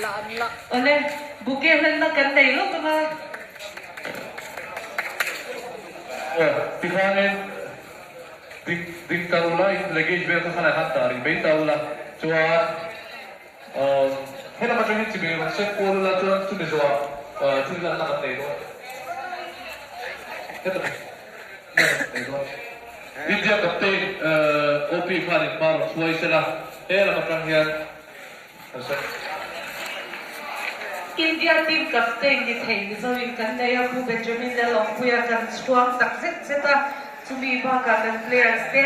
Awle, bouquet hlanna kan nei lawk ang a. Aw, tikhanin ding ding ta ula, in luggage vel kha khanah khan dah rih mai ta ula, chuan umm helam atangin chimei rawn sem kual ula chuan chumi zawhah thil lanna kan nei dawn. Heta nei dawn. India captain OP khanin hma rawn hruai sela, helam atang hian India team captain ni thei Mizoin kan nei a, Pu Benjamin Lalawmpuia kan chhuang tak zet zet a, chumi bakah kan players te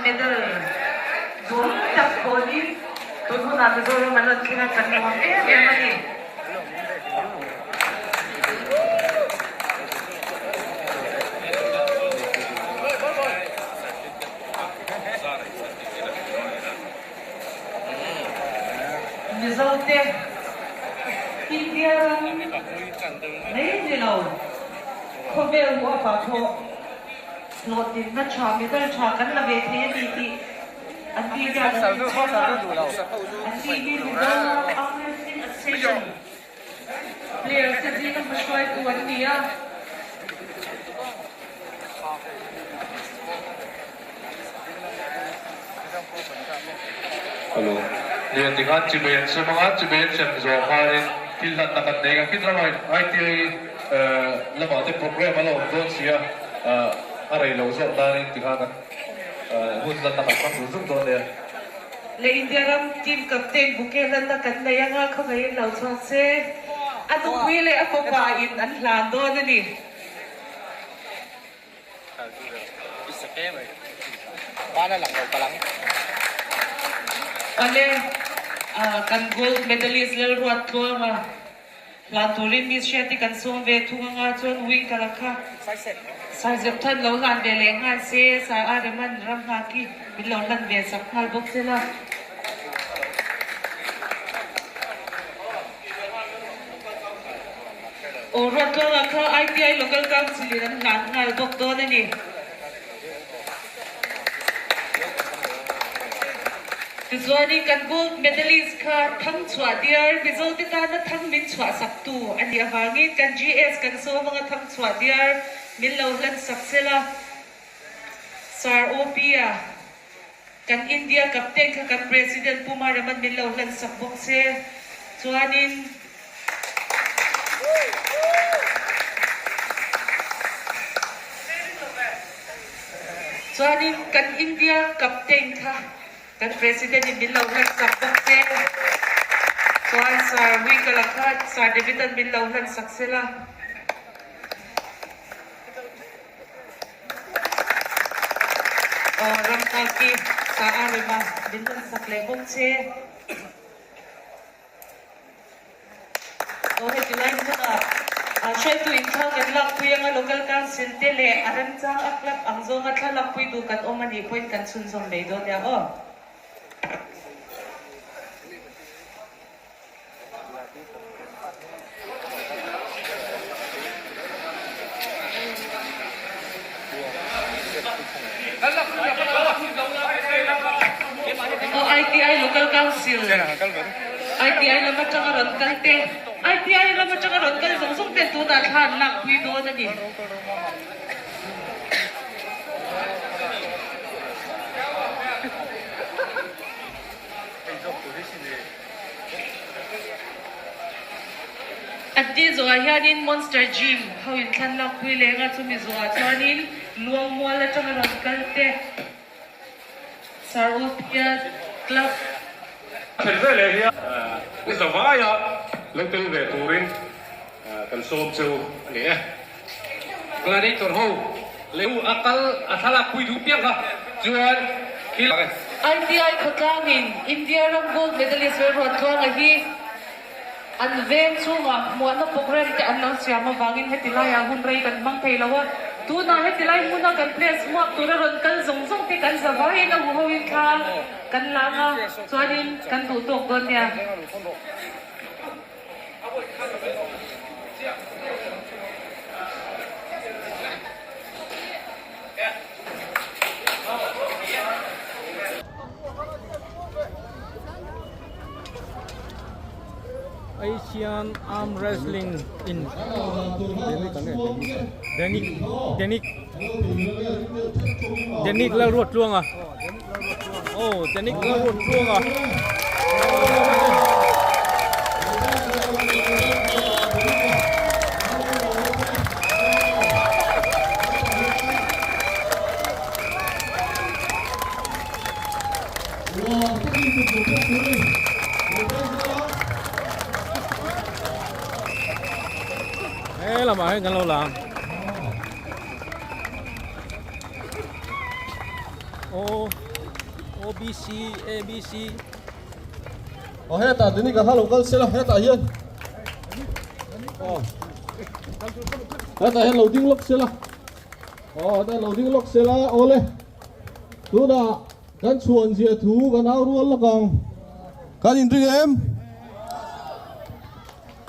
medal dawn tak pawhin tun hunah Mizoram an rawn thleng a, kan nuam em em a ni. Mizote India ram mai ni lo, khawvel huapa pawh hlawhtlinna tha, medal tha kan la ve thei a ni tih an ti hian an inchhir a, an ti hi Mizoram Arm Wrestling Association players te zinga hmahruaitu an ni a. Hello. Lian ti khan chibai an sem anga, chibai an sem zawh khanin thil hlanna kan nei ang. Khit lamah ITI lamah te program a la awm dawn si a, a rei lo zawk nanin ti khan hun hlanna kan hmang zung zung dawn nia. Le India ram team captain bouquet hlanna kan nei anga khawngaihin lo chhuak se, a nupui leh a fapa in an hlan dawn a ni. Awle, kan gold medalist Lalruat Tluanga hlan turin Miss Hriati kan sawm ve thung anga chuan wing ka la kha Saizep than lo hlan ve leh nghal se, Sir Areman ram nghaki min lo hlan ve sak nghal bawk se la. Aw Ruatluanga kha ITI Local Council in an hlan nghal bawk dawn a ni. Tichuanin kan gold medalist kha thang chhuah diar Mizo te tana thang min chhuah sak tu a nih avangin kan GS kan sawm anga thang chhuah diar min lo hlan sak sela Sir OP a Kan India captain kha kan President Pu Maraman min lo hlan sak bawk se. Chuanin. Chuanin kan India captain kha kan President in min lo hlan sak bawk se. Chuan Sir Wikala kha Sir David-a'n min lo hlan sak sela. Aw Ramkaki sa a rem a, min rawn sak leh bawk che. Aw heti lai hmunah hruaitu inthla kan lakpui anga Local Council te leh a remchang a club ang zawnga thla lakpui duh kan awm a nih pawhin kan chhunzawm mai dawn nia aw. Aw ITI Local Council ITI lam atanga rawn kal te ITI lam atanga rawn kal zawng zawng ten tunah thla an lakpui dawn a ni. An tih zawhah hianin Monster Gym ho in thlan lakpui leng a, chumi zawhah chuanin Luangmual atanga rawn kal te Saropia Club. Thlen ve leh hian i zavaia lo tel ve turin kan sawm cheu a ni e. Gladiator ho leh u a kal a thlalak pui duh piang kha chuan khi. ITI khawtlangin India ram gold medalist Lalruat Tluanga hi an veng chhungah hmuahna program te an lo siam avangin heti laiah hun rei kan hmang thei lo a, tunah heti lai hmuna kan players hmuak tura rawn kal zawng zawng te kan za vaiin a huhoin thla kan lang a, chuanin kan duh tawk dawn nia. Asian Arm Wrestling in Denik Denik Denik Lalruattluanga aw Denik Lalruattluanga He lamah hian kan lo lang O O B C A B C Aw hetah tuni ka hla lo kal sela hetah hian aw hetah hian lo ding lawk sela aw hetah lo ding lawk sela awle tunah Kan chhuan zia thu kan au rual lawk ang. Kan inring em?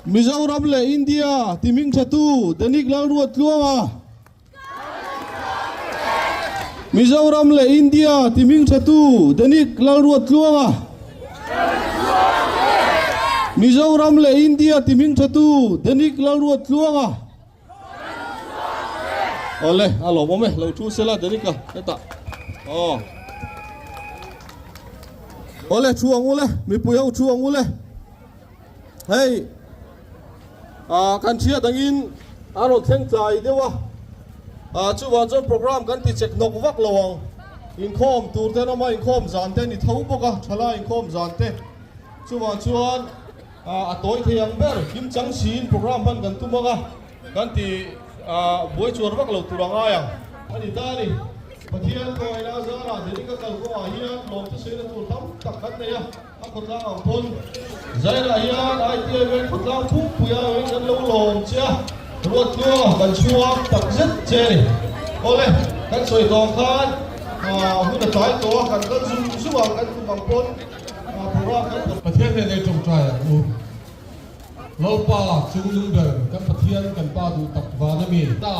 Mizoram leh India ti hming thatu Denik Lalruattluanga. Mizoram leh India ti hming thatu Denik Lalruattluanga. Mizoram leh India ti hming thatu Denik Lalruattluanga. Awle a lawmawm e lo thu sela Derek-a hetah aw awle thu ang ule mipui ho thu ang ule hei ah kan hriat angin a rawn thleng tlai deuh a ah chuvang chuan program kan ti chek hnawk vak lo ang inkhawm tur te an awm a inkhawm zan te a ni tho bawk a thalai inkhawm zan te chuvang chuan. A tawi thei ang ber, Kim Chang Siin program hman kan tum ang a, kan ti buai chuar vak lo tur a ngai ang. A ni ta a ni. Pathian kawngaiin a zarah Delhi ka kal kawngah hian lawmte sawi na tur tam tak kan nei a, a khawtlang ang pawn. Zairah hian ITI veng khawtlang phungpui a awin kan lo lawm che a, ruattluanga kan chhuak tak zet che a ni. Awle, kan sawi tawh ang khan hun a tlai tawh a, kan kal zung zung ang kan tum ang pawn. Pathian nen ei tawngtai ang u. Lalpa chung nung ber kan Pathian kan Pa duh tak van a mi. Ta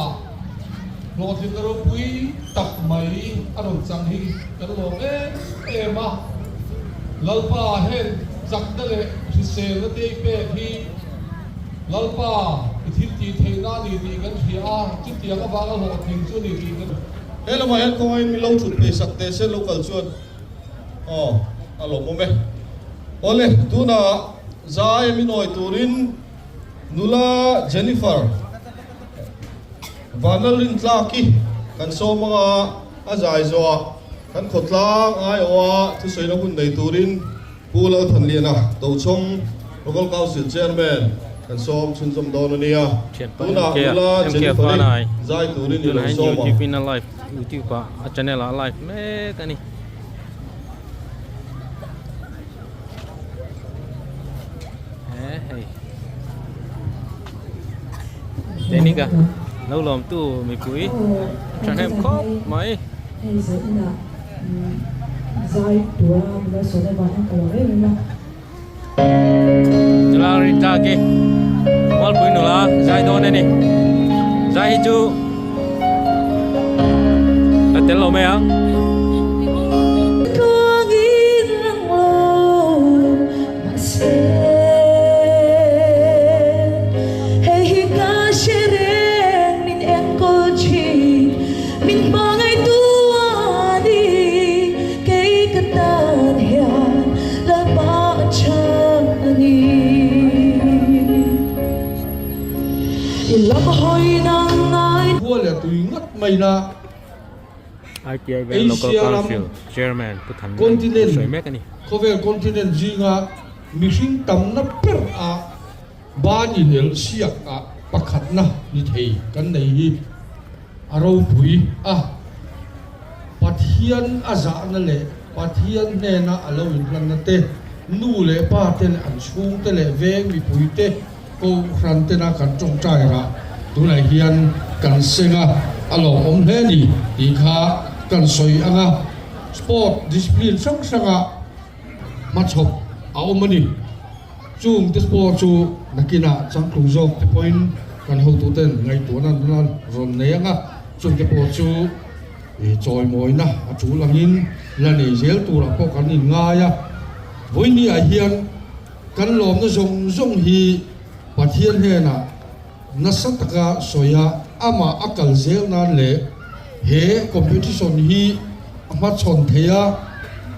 hlawhtlinna ropui tak mai a rawn chang hi kan lawm em em a. Lalpa heng chakna leh hriselna te i pek hi Lalpa i thil tih theihna a ni tih kan hria a, chutiang avanga hlawhtling chu a ni tih kan. He lamah hian kawngaiin min lo thut phei sak teh se lo kal chuan. Aw, a lawmawm e. Awle, tunah zai min awi turin nula Jennifer Vanlalrintlaki kan sawm ang a, a zai zawhah kan khawtlang aiawha thusawina hun nei turin Pu Lalthanliana Tochhawng Local Council Chairman kan sawm chhunzawm dawn a nia. Thianpa Tunah MK nula MK Jennifer-i Fanai zai turin i lo tunah hian sawm ang. YouTube in a live YouTube ah a channel ah a live mek a ni. He hei Denica lo lawm tu mipui thahnem khawp mai. Hei zaninah zai tura min lo sawn avang hian ka lo reng reng a. Nula rin tlak hi Mualpui nula zai dawn a ni. Zai hi chu a tel lo mai ang. Lalpa a chang a ni. I lam hawi nang ngai. Khua leh tui ngawt mai na ITI Veng Local Asia ram Council Chairman Pu Than Lian continent sawi mek a ni. Khawvel continent zinga mihring tamna ber a ban inelh siak ah pakhatna ni thei kan nei hi a ropui a. Pathian a zahna leh Pathian hnena a lo inhlanna te, nu leh pa te leh an chhungte leh veng mipui te Kohhran tena kan tawngtai rah tunah hian kan seng a, a lawmawm hle a ni tih kha kan sawi ang a. Sport discipline hrang hranga hmachhawp a awm a ni. Chung te sport chu nakinah changtlung zawk te pawhin kan hotuten ngaihtuahna an rawn nei ang a, chung te pawh chu I chawimawina a tul angin la nei zel turah pawh kan inngai a. Vawinia hian Kan lawmna zawng zawng hi Pathian hnenah nasa taka sawi a, amah a kal zel nan leh he competition hi a hmachhawn thei a,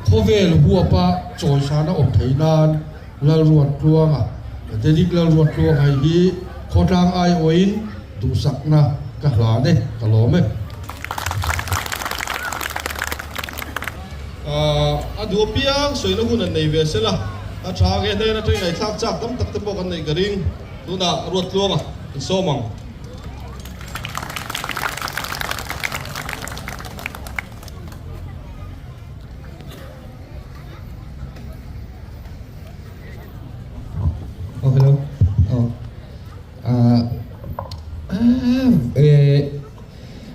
khawvel huapa chawisana awm thei nan Lalruattluanga, Denic Lalruattluanga hi khawtlang aiawhin duhsakna ka hlan e, ka lawm e. A duh apiang sawina hun an nei ve sela, a tha nge hnen atangin ngaihthlak chak tam tak te pawh kan neih ka ring. Tunah Ruattluanga in sawm ang. Oh hello. Oh. Ah eh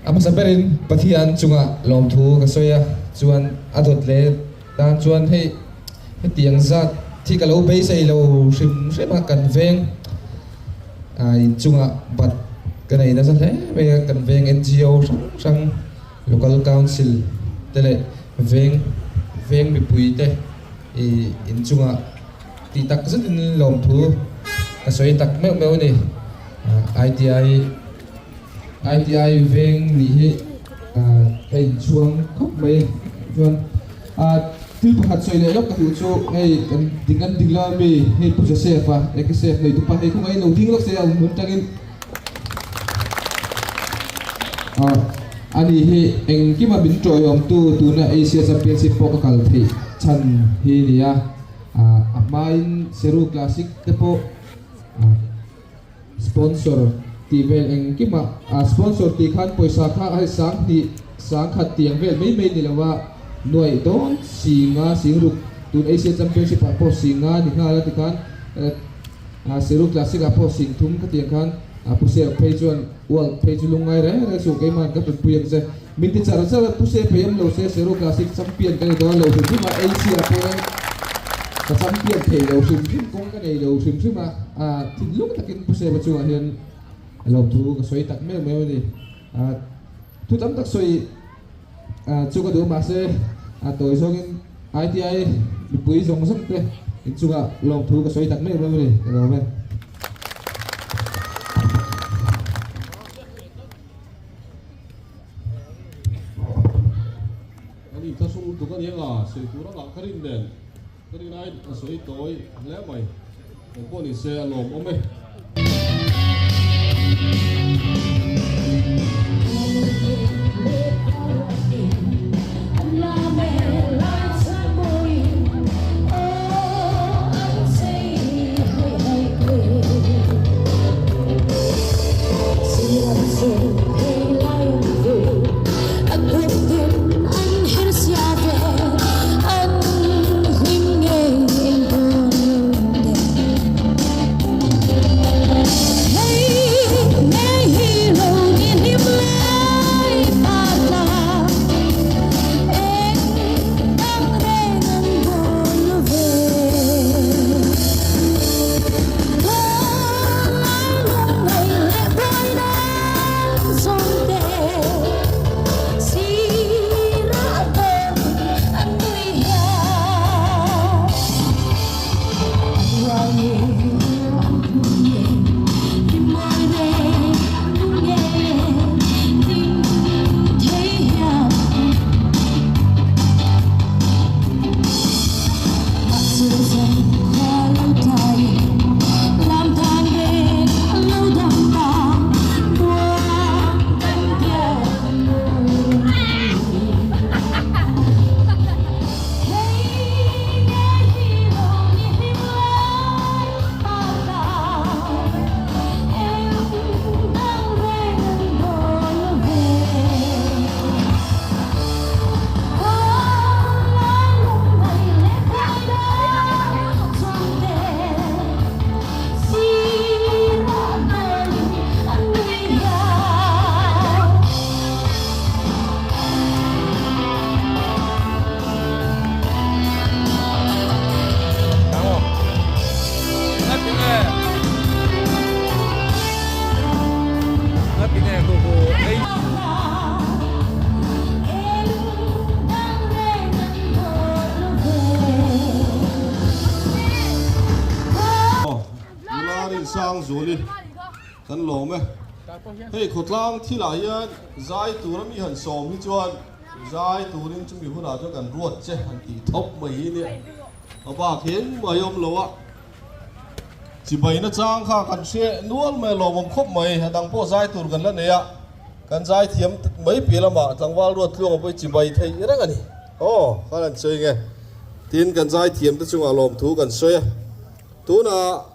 a hmasa berin Pathian chunga lawmthu ka sawi a chuan a dawt leh tan chuan hei hetiang zat thi ka lo beisei lo hrim hrim a kan veng ah inchunga bat ka nei nasa hle mai a kan veng NGO hrang hrang Local Council te leh veng veng mipui te ih inchungah tih tak zetin lawmthu ka sawi tak meuh meuh a ni. ITI ITI veng nih hi ah ka inchhuang khawp mai chuan ah thil pakhat sawi leh lawk ka duh chu hei kan ding an ding lo ami hei Pu Joseph a Ekisef nei tupa hei khawngaih lo ding lawk se a awm hmun tangin Ani hi engkima min tawiawmtu tuna Asia Championship pawh ka kal theih chhan hi a ni a, a hmain Seru Classic te pawh sponsor tih vel engkima sponsor tih khan pawisa kha hei sanghnih sangkhat tih ang vel mai mai ni lo a, nuaih dawn singa singruk tun Asia Championship ah pawh singa ni nghal a ti khan. Seru Classic ah pawh sing thum ka tiang khan Pu Sep phei chuan World phei chu lungngai reng reng suh keimah ka ṭanpui ang che. Min ti char char a, Pu Sep phei awm lo se Seru Classic champion ka ni dawn lo hrim hrim a, Asia pawhin ka champion thei lo hrim hrim kawng ka nei lo hrim hrim a, thinlung takin Pu Sep-a chungah hian lawmthu ka sawi tak meuh meuh a ni. Thu tam tak sawi chu ka duh mahse a tawi zawngin ITI mipui zawng zawng te inchungah lawmthu ka sawi tak meuh meuh a ni ka lawm e. Ani ka sum tuk ania nga sawi tur anga ka rin nen ka rin ai a sawi tawi hle mai eng pawh ni se a lawmawm e. Sangzuali kan lawm e. Hei khawtlang thilah hian zai tura mi han sawm hi chuan zai turin chumi hunah chuan kan ruat che han tih thawp mai hi nia. A bak hian mai awm lo a. Chibai na chang kha kan hre nual mai a lawmawm khawp mai. A dang pawh zai tur kan la nei a, kan zai thiam mai piah lamah tlangval ruat tluanga pawh hi chibai theih reng a ni. Aw, khan an sawi nge? Tin, kan zai thiam te chungah lawmthu kan sawi a. Tunah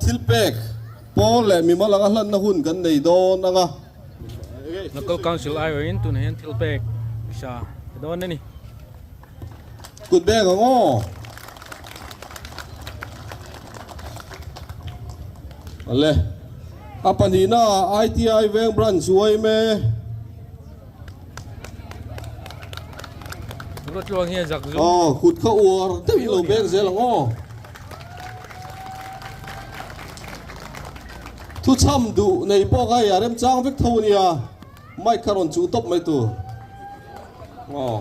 thil pek pawl leh mimal anga hlanna hun kan nei dawn ang a. Local Council aiawhin tunah hian thil pek sa dawn a ni. Kut beng ang aw. Ale. A pahnihna ah ITI Veng Branch uaime. Ruatluang hian zak zum. Aw, kut kha uar deuh in lo beng zel ang aw. Thuchham duh nei pawh kha hei a remchang vek tho ania. Mic kha rawn chuh tawp mai tur. Aw.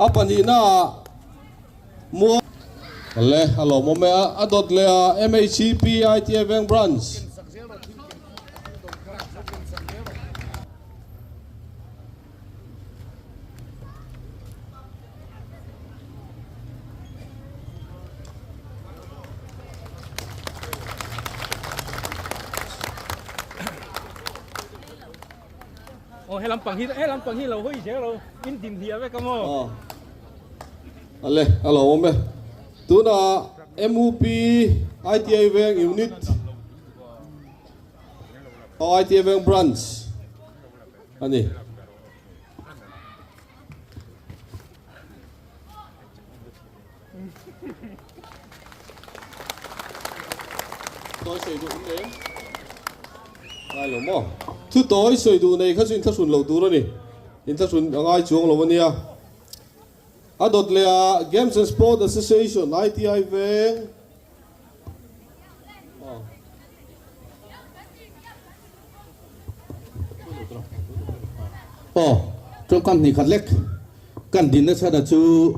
A pahnihna ah Mual. Le a lawmawm e a, a dawt leh a MHCP ITI Veng Branch. Aw he lampang hi he lampang hi lo hawi zel lo in din hliah vek a maw. Aw ale a lo awm e tunah MUP ITI Veng Unit aw ITI Veng Branch a ni. Tawi sawi duh nei ngai lo maw? Thu tawi sawi duh nei kha chu inthlahrun loh tur a ni. Inthlahrun a ngai chuang lo a nia. A dawt leh ah Games and Sport Association ITI veng Aw, tawngkam hnih khat lek kan din nasa ta chu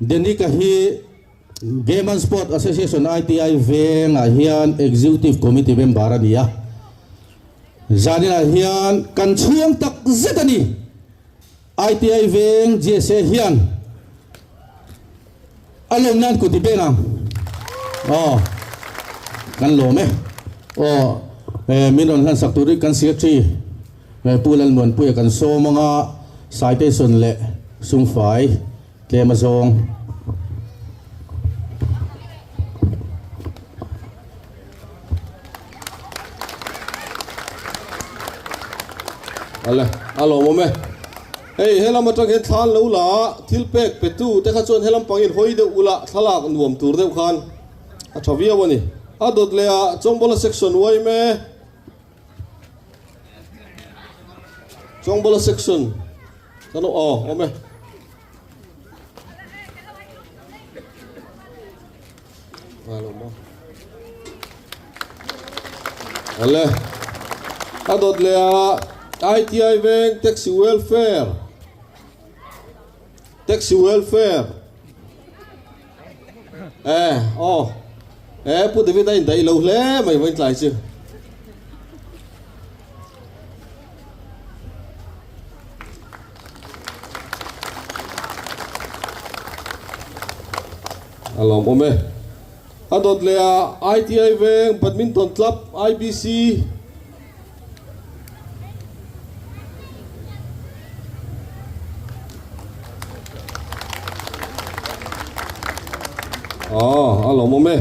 Denica hi Game and Sport Association ITI vengah hian Executive Committee member a ni a. Zaninah hian kan chhuang tak zet a ni. ITI veng GSA hian a lawm nan kut i beng ang. Aw, kan lawm e. Aw, min rawn hlan sak turin kan Secretary Pu Lalmuanpuia kan sawm anga citation leh sumfai tlem a zawng. Ale, a lawmawm e. Hei, helam atang hian thla an lo la a, thil pek pe tu te kha chuan helam pangin hawi deuh ula thlalak nuam tur deuh khan a tha viau a ni. A dawt leh ah Chawngbawla section uaim e. Chawngbawla section kan aw awm e. Ale a dawt leh a ITI veng taxi welfare taxi welfare e aw e pu David a indaih lo hle mai vawiin tlai chu. A lawmawm e. A dawt leh a ITI Veng Badminton Club, IBC, A lawmawm e.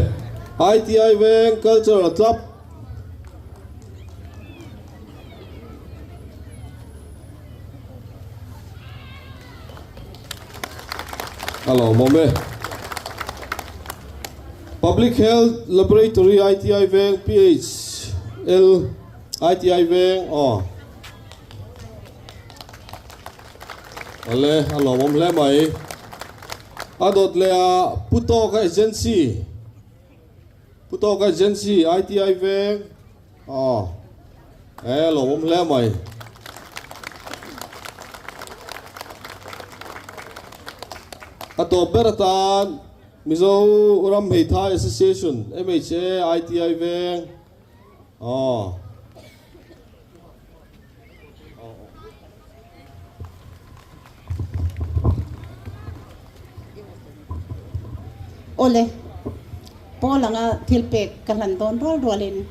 ITI Veng Cultural Club, A lawmawm e. Public Health Laboratory ITI Veng PHL ITI Veng aw. Ale a lawmawm hle mai. A dawt leh a Pu Tawka Agency Pu Tawka Agency ITI Veng Aw, e lawmawm hle mai. A tawp ber atan Mizoram Hmeithai Association, MHA, ITI Veng, aw. Awle, Paul anga thil pek ka hlan dawn rual rualin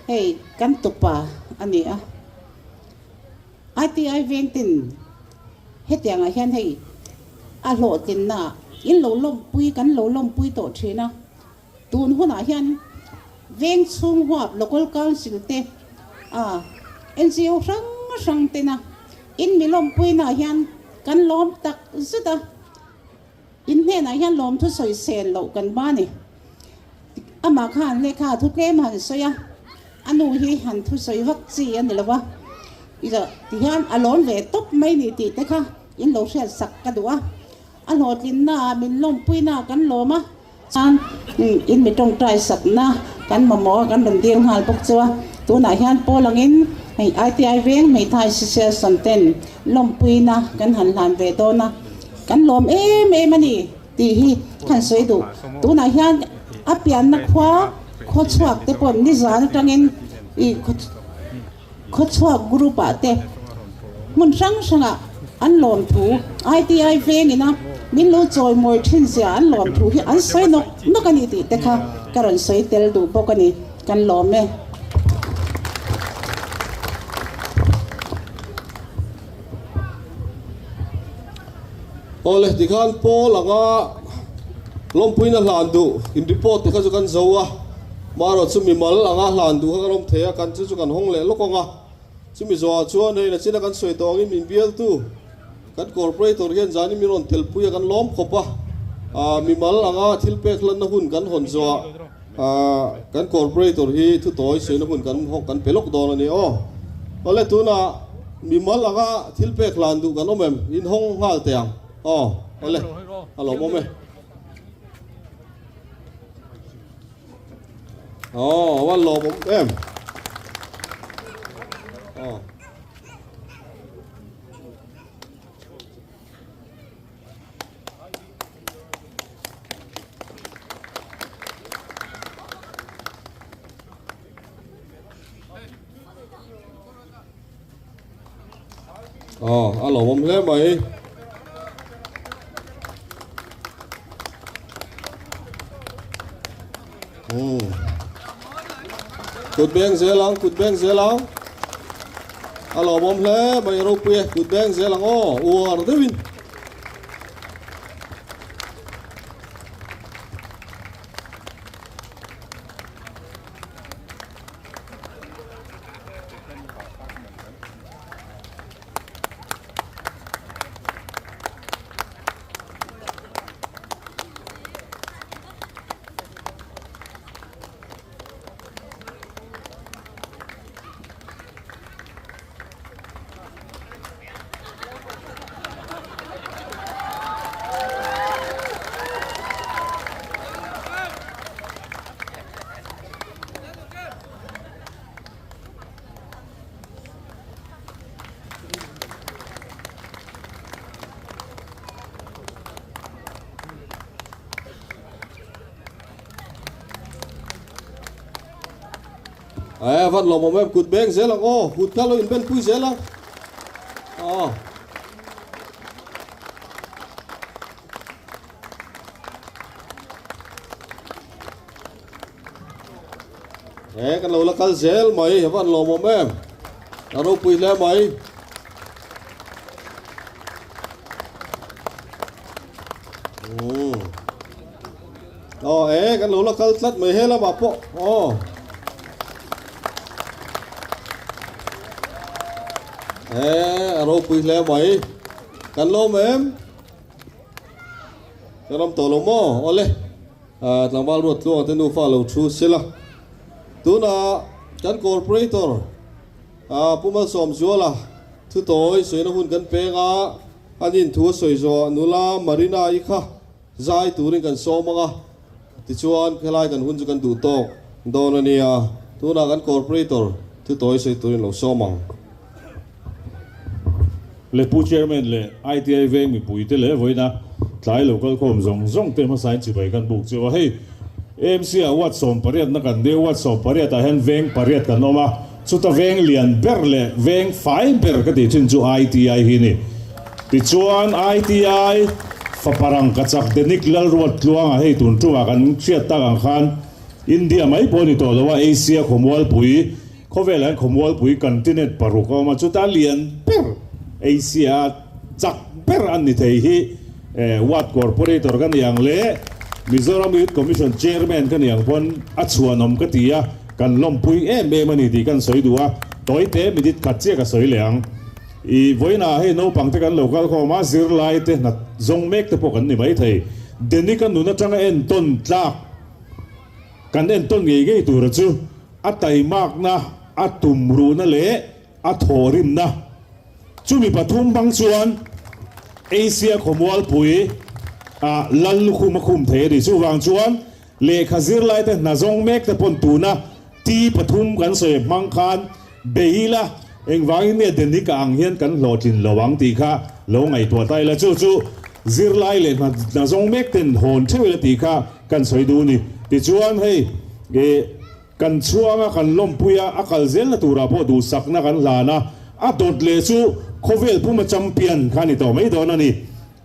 hei kan tupa a ni a. ITI vengtin hetiangah hian hei a hlawhtlinna in lo lawmpui kan lo lawmpui tawh thin a. Tun hunah hian veng chhung huap Local Council te a NGO hrang hrang tena in mi lawmpuinaah hian kan lawm tak zet a, in hnenah hian lawmthu sawi sel loh kan ba ni. Amah khan lehkha thu tlem han sawi a, a nu hi han thusawi vak chi a ni lo va, tihian a lawm ve tawp mai ni tih te kha in lo hriat sak ka duh a. A hlawhtlinnaah min lawmpuinaah kan lawm a. Chuan in mi tawngtai sakna kan mamawh a, kan rawn dil nghal bawk chu a. Tunah hian pawl angin hei ITI veng hmeithai Association ten lawmpuina kan han hlan ve dawn a, kan lawm em em a ni tih hi khan sawi duh. Tunah hian a pianna khua khawchhuak te pawh nizan atangin ih Khawchhuak group ah te hmun hrang hrangah an lawm thu ITI vengin a min lo chawimawi thin zia an lawm thu hi an sawi nawk nawk a ni tih te kha ka rawn sawi tel duh bawk a ni, kan lawm e. Awle tikhan Paul anga lawmpuina hlan duh in report te kha chu kan zo a, marawh chu mimal anga hlan duh kha kan awm thei a, kan chu chu kan hawng leh lawk ang a, chumi zawhah chuan hei nachina kan sawi tawh angin min bialtu kan corporator hian zani min rawn telpui a kan lawm khawp a, ah mimal anga thil pek hlanna hun kan hawn zawhah ah kan corporator hi thutawi sawina hun kan kan pe lawk dawn a ni aw. Awle tunah. Mimal anga thil pek hlan duh kan awm em? In hawng nghal teh ang. Aw, awle, a lawmawm e. Aw, a van lawmawm em. Aw. Aw, a lawmawm hle mai. Hmm. Kut beng zel ang, kut beng zel ang. A lawmawm hle mai ropui e, kut beng zel ang aw, uar deuhin. Eh, van lawm awm em kut beng zel ang aw, kut kha lo inben pui zel ang. Aw. He kan lo la kal zel mai a van lawmawm em a ropui hle mai. Aw e kan lo la kal tlat mai he lamah pawh aw. E a ropui hle mai kan lawm em. Ka ram tawh lo maw awle. Tlangval ruat tluanga te nufa lo thu sela. Tunah kan Corporator Pu Malsawmzuala thutawi sawina hun kan peng a, an inthu a sawi zawh nula Marina-i kha zai turin kan sawm ang a, tichuan helai kan hun chu kan duh tawk dawn a nia. Tunah kan Corporator thutawi sawi turin lo sawm ang. Le Pu Chairman leh ITI veng mipuite leh vawiina. Tlai lo kal khawm zawng zawng te hmasain chibai kan buk cheu a. Hei AMC ah ward 18 na kan deu, ward 18 ah hian veng pariat kan awm a, chuta veng lian ber leh veng fai ber ka tih thin chu ITI hi a ni. Tichuan ITI faparang ka chak Denic Lalruat Tluanga hei tun tungah kan hriat tak ang khan India mai pawh a ni tawh lo a, Asia khawmualpui, khawvelah hian khawmualpui continent paruk a awm a, chuta lian ber Asia chak ber an ni thei hi Ward Corporator ka ni ang leh Mizoram Youth Commission Chairman ka ni ang pawn a chhuanawm ka ti a, kan lawmpui em em a ni tih kan sawi duh a, tawite minute khat chiah ka sawi leh ang. I vawiinah hei naupang te kan lo kal khawm a, zirlai te hna zawng mek te pawh kan ni maithei. Denic a nun atanga entawn tlak kan entawn ngei ngei tura chu a taimakna, a tumruhna leh a thawhrimna. Chumi pathum bang chuan Asia khawmualpui ah lal lukhum a khum thei a ni. Chuvang chuan lehkha zirlai te hna zawng mek te pawn tuna T pathum kan sawi hmang khan Bei ila, engvangin nge Denika ang hian kan hlawhtlin lo ang tih kha lo ngaihtuah ta ila, chu chu zirlai leh hna zawng mek ten hawn theuh ila tih kha kan sawi duh a ni. Tichuan hei ih kan chhuanga kan lawmpui a, a kal zelna turah pawh duhsakna kan hlan a, a dawt leh chu khawvel puma champion kha a ni tawh mai dawn a ni.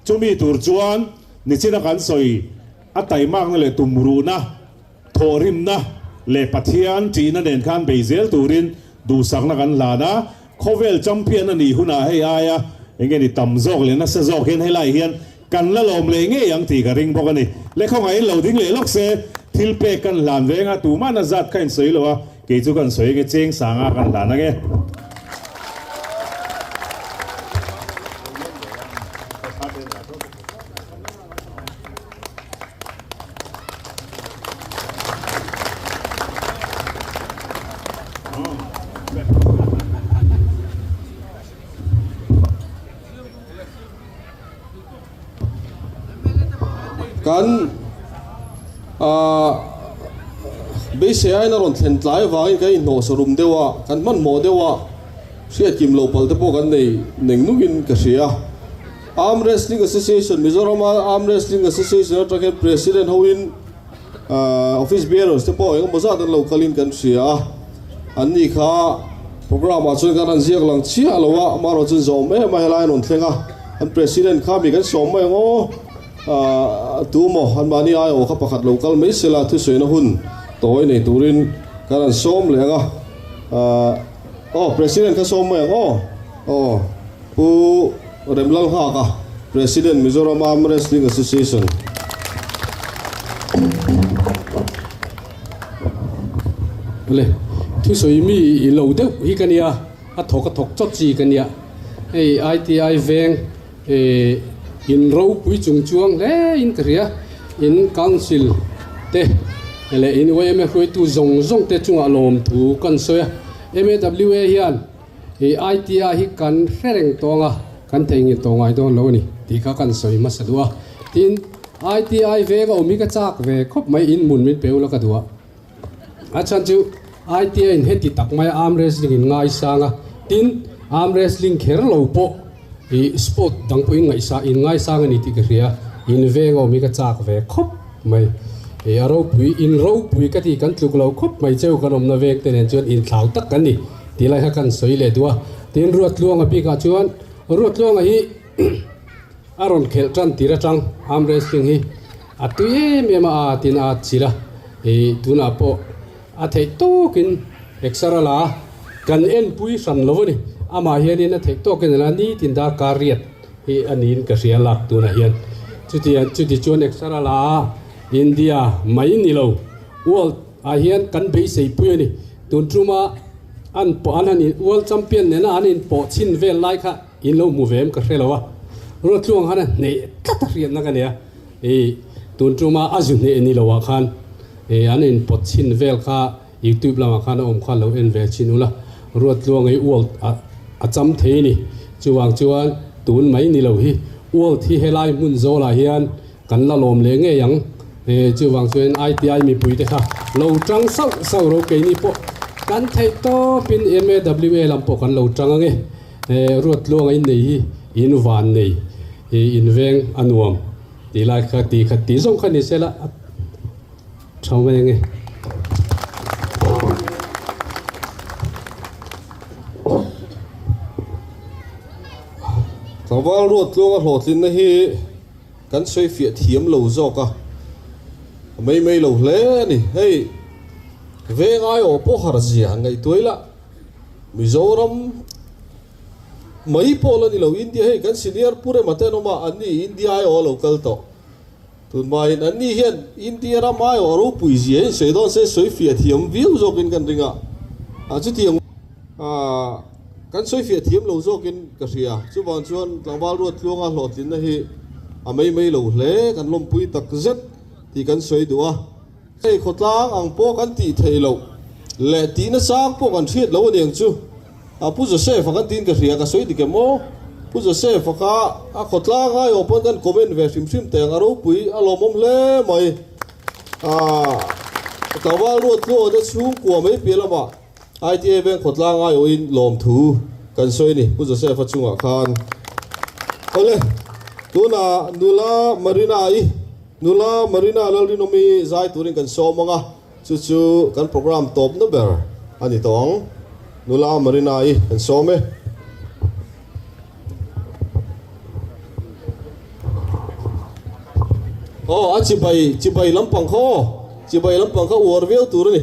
Chumi tur chuan nichina kan sawi a taimakna leh tumruhna, Thawhrimna leh Pathian ṭihna nen khan bei zel turin duhsakna kan hlan a, khawvel champion a nih hunah hei aia eng nge ni tam zawk leh nasa zawk hian helaiah hian kan la lawm leh ngei ang tih ka ring bawk a ni. Le khawngaihin lo ding leh lawk se, thil pek kan hlan veng a, tumah na zat kha insawi lo a, kei chu kan sawi ange cheng sanga kan hlan ange. Kan beisei aiin a rawn thlen tlai avangin kan inhnawhsa rum deuh a, kan hmanhmawh deuh a, hriatkim loh pal te pawh kan nei neng nungin ka hria. Arm Wrestling Association, Mizoram a Arm Wrestling Association atang hian President hoin Office Bearers te pawh engemaw zat an lo kalin kan hria a, an ni kha programme ah chuan kan han ziak lang chiah lo a, amaherawh chuan zawm em a helai an rawn thleng a, an President kha mi kan sawm mai ang aw, tu maw anmahni aiawh kha pakhat lo kal mai sela thusawiina hun tawi nei turin kan han sawm leh ang a, aw President kha sawm mai ang aw, aw. Pu Remlalnghaka, President, Mizoram Arm Wrestling Association. Le, thusawi mi i lo deuh hi ka nia, a thawk a thawk chawt chi ka nia. Hei ITI veng in ropui chung chuang hle in ka hria, in council te leh in yma hruaitu zawng zawng te chungah lawmthu kan sawi a. MAWA hian I ITI hi kan hre reng tawng a, kan theihnghilh tawh ngai dawn lo a ni tih kha kan sawi hmasa duh a. Tin, ITI veng a awm hi ka chak ve khawp mai, in hmun min pe ula ka duh a. A chhan chu ITI in heti tak mai a arm wrestling in ngaisang a, tin, arm wrestling kher lo pawh i sport dang pawh in ngaihsa in ngaisang a ni tih ka hria, in veng a awm hi ka chak ve khawp mai. I a ropui, in ropui ka ti kan tluk lo khawp mai cheu kan awmna veng te nen chuan inthlau tak kan ni. Tih lai kha kan sawi leh duh a, tin Ruattluanga bikah chuan Ruattluanga hi a rawn khelh tan tir atang arm wrestling hi a tui em em a a tin a chilh a, ih tunah pawh a theih tawkin exer a la a, kan enpui hran lo a ni, amah hianin a theih tawkin a la nitin darkar riat hi a niin ka hria lak tunah hian chutiang chuti chuan exer a la a, India mai ni lo world ah hian kan beisei pui a ni. Tun tuma an pawh an han in World Champion nena an in pawh chhin vel lai kha in lo hmu ve em ka hre lo a, Ruatluang khan a hneh tlat a hriatna ka nei a, ih tun tuma a zu hneh ni lo ah khan ih an in pawt chhin vel kha YouTube lamah khan a awm kha lo en ve chhin ula, Ruatluang hi World ah a cham thei a ni, chuvang chuan tun mai ni lo hi World hi helai hmun zawlah hian Kan la lawm leh ngei ang. Chuvang chuan ITI mipui te kha lo tang sauh sauh ro keini pawh kan theih tawpin MAWA lam pawh kan lo tang ange. Ruattluanga in nei hi in van nei in veng a nuam. Tih lai kha ti kha ti zawng kha ni se la a tha mai ange. Tlangval ruat tluanga hlawhtlinna hi kan sawi fiah thiam lo zawk a, a mai mai lo hle a ni. Hei veng aiawh pawh har zia han ngaihtuai la, Mizoram Mai pawh la ni lo, India hei kan senior pu rema te an awm a, an ni India aiawh a lo kal tawh. Tunhmain an ni hian India ram aiawh a ropui zia in sawi dawn se sawi fiah thiam viau zawkin kan ring a, ah chutiang ah kan sawi fiah thiam lo zawkin ka hria. Chuvang chuan tlangval ruat tluanga hlawhtlinna hi a mai mai lo hle, kan lawmpui tak zet tih kan sawi duh a. Hei khawtlang ang pawh kan tih theih loh leh tihna sang pawh kan hriat lo aniang chu. A Pu Joseph a kan tiin ka hria, ka sawi dik em aw? Pu Joseph a kha a khawtlang aiawh pawn kan comment ve hrim hrim teh ang, a ropui a lawmawm hle mai. Aaa tlangval ruat tluaw te chhungkua mai piah lamah ITA veng khawtlang aiawhin lawmthu kan sawi a ni Pu Joseph a chungah khan. Awle, tunah nula Marina i Nula Marina Lalrinawmi zai turin kan sawm ang a, chu chu kan program tawpna ber a ni tawh ang. Nula Marina i kan sawm e. Aw, a chibai, chibai lampang kha aw, chibai lampang kha uar viau tur a ni.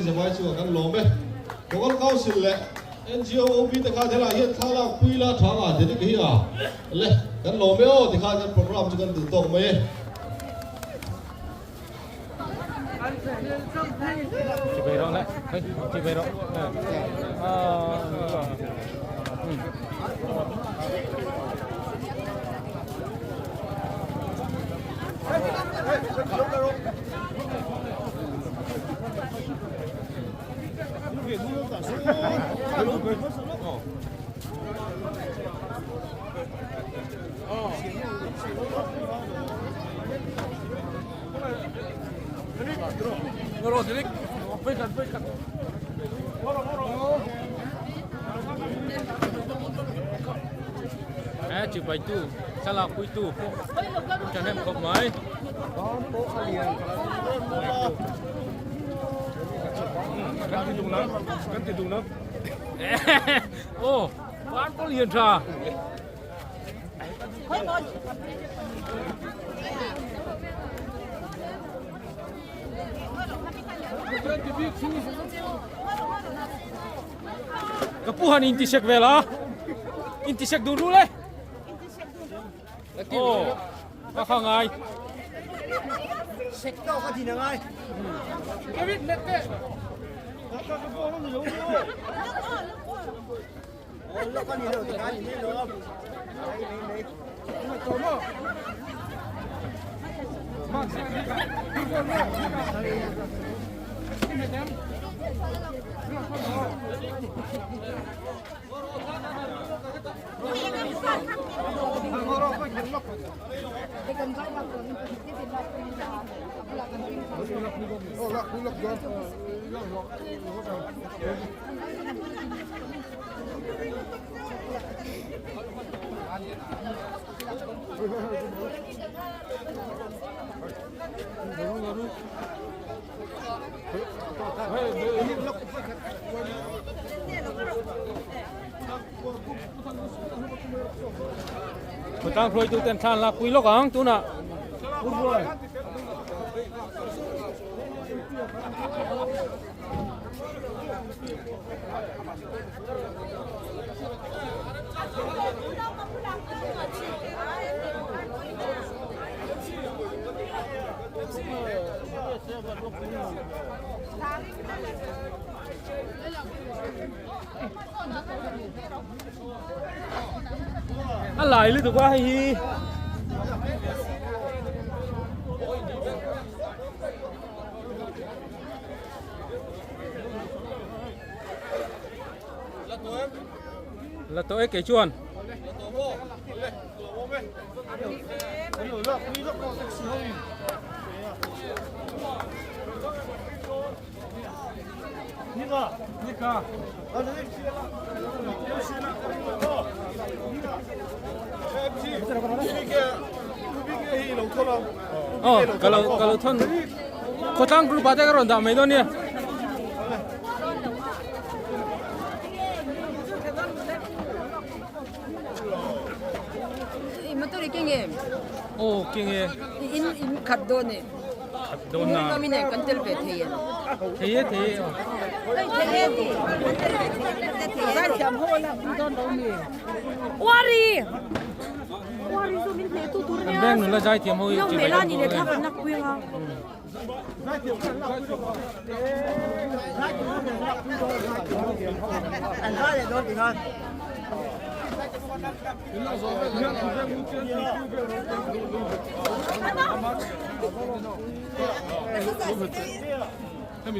Zavai chu kan lawm e. Local Council leh NGO OB te khan helai hian thlalak pui la tha nga ti dik hi a le kan lawm e aw tikhan kan program chu kan duh tawk mai e. Chibai rawh le, hei chibai rawh. He chibai tu thlalak pui tu pawh thahnem khawp mai. Aw ban pawh lian tha. Ka pu han intisek vel a intisek dun rul e aw ka kha ngai sek tawk a din a ngai Khawtlang hruaitu ten thla an lak pui lawk ang tunah. A lai lutuk a hei hi. La tawh e kei chuan. Aw ka lo ka lo thawn khawtlang group ah te ka rawn dah mai dawn nia. Motor i keng em? Aw keng e. In in khat dawn e. Khat dawn na. Ngam in kan tel ve thei em? Thei e thei e. Thei e ti. Kan tel ve thei em? Zai thiam ho la kum dawn lo mi. Wari. Wari chu min hneh tu tur ania. Kan veng nula zai thiam ho hi chi bai kan bawk e. Nak pui nga.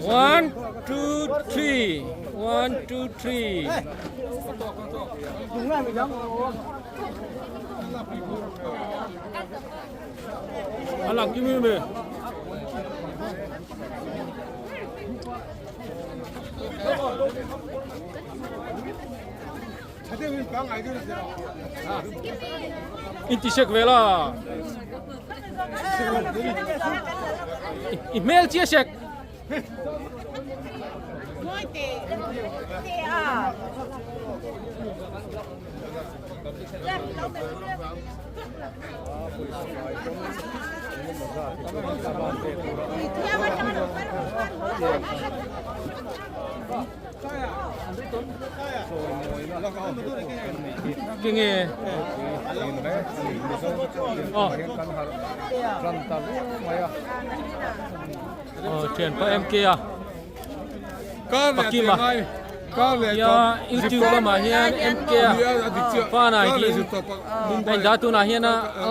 One, two, three. One, two, three. A lang kim em e. Intisek ve la. I hmel chia sek. Ke nge aw aw thianpa MK a Pakima nia youtube lamah hian MK a fan ah hian a indah tunah hian a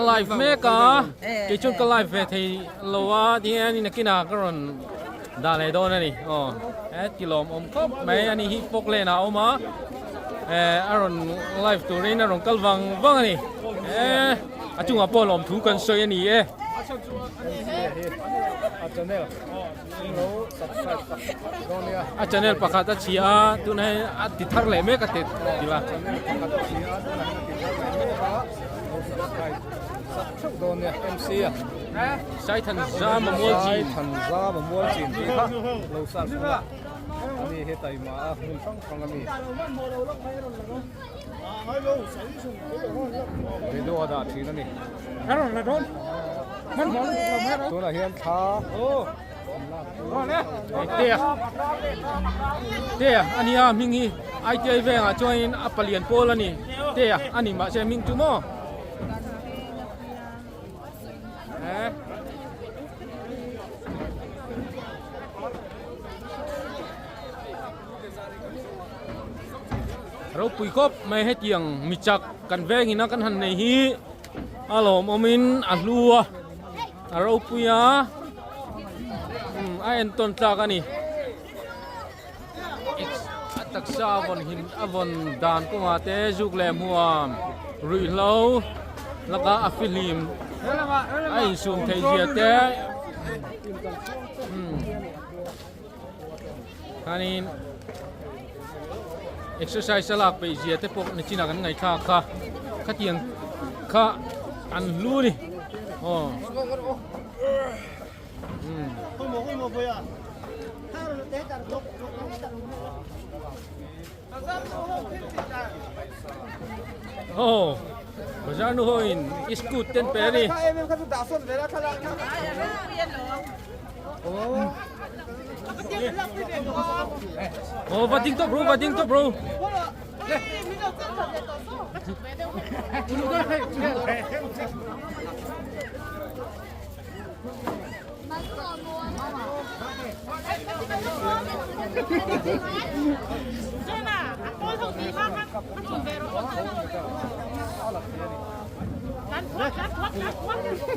live mek a kei chuan ka live ve thei lo a tihian nakinah ka rawn dah leh dawn a ni aw he ti lawmawm khawp mai a ni hi Pawklen ah a awm a eh a rawn live turin a rawn kal vang vang a ni eh a chungah pawh lawmthu kan sawi a ni e. A channel pakhat a chhia a tunah hian a ti thar leh mek a ti tila. Saithanza Mamual Chin. Saithanza Mamual Chin tih kha lo search ula ani he taima a hmun hrang hrang ami video a dah thin ani. Tunah hian thla Tea Tea a nia hming hi ITI vengah chuanin a palian pawl a ni Tea a ni mahse hming chu maw Ropui khawp mai hetiang mi chak kan vengin a kan han nei hi a lawmawmin a hlu a a ropui a a entawn tlak a ni a taksa a vawn hin a vawn dan kawngah te zuk leh hmuam ruihhlo laka a fihlim a insum theih zia te khanin exercise a lak peih zia te pawh nichinah kan ngaihthlak kha khatiang kha an hlu a ni aw. Aw bazar nu ho in iskut ten pe a ni. Aw va ding tawp ru va ding tawp ru.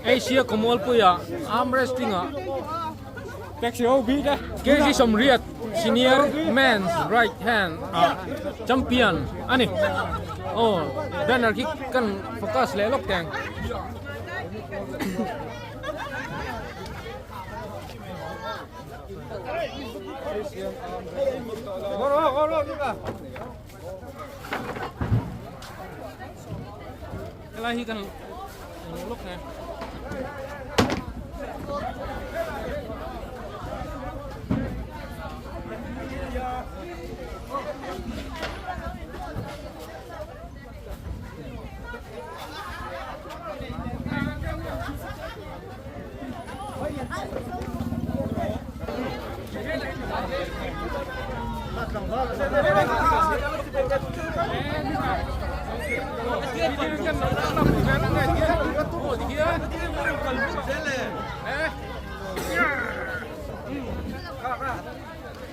Asia Khawmualpuia arm wrestling ah KG sawmriat senior men's right hand ah champion a ni aw banner khi kan focus leh lawk teng. Helai hi kan lawk nge.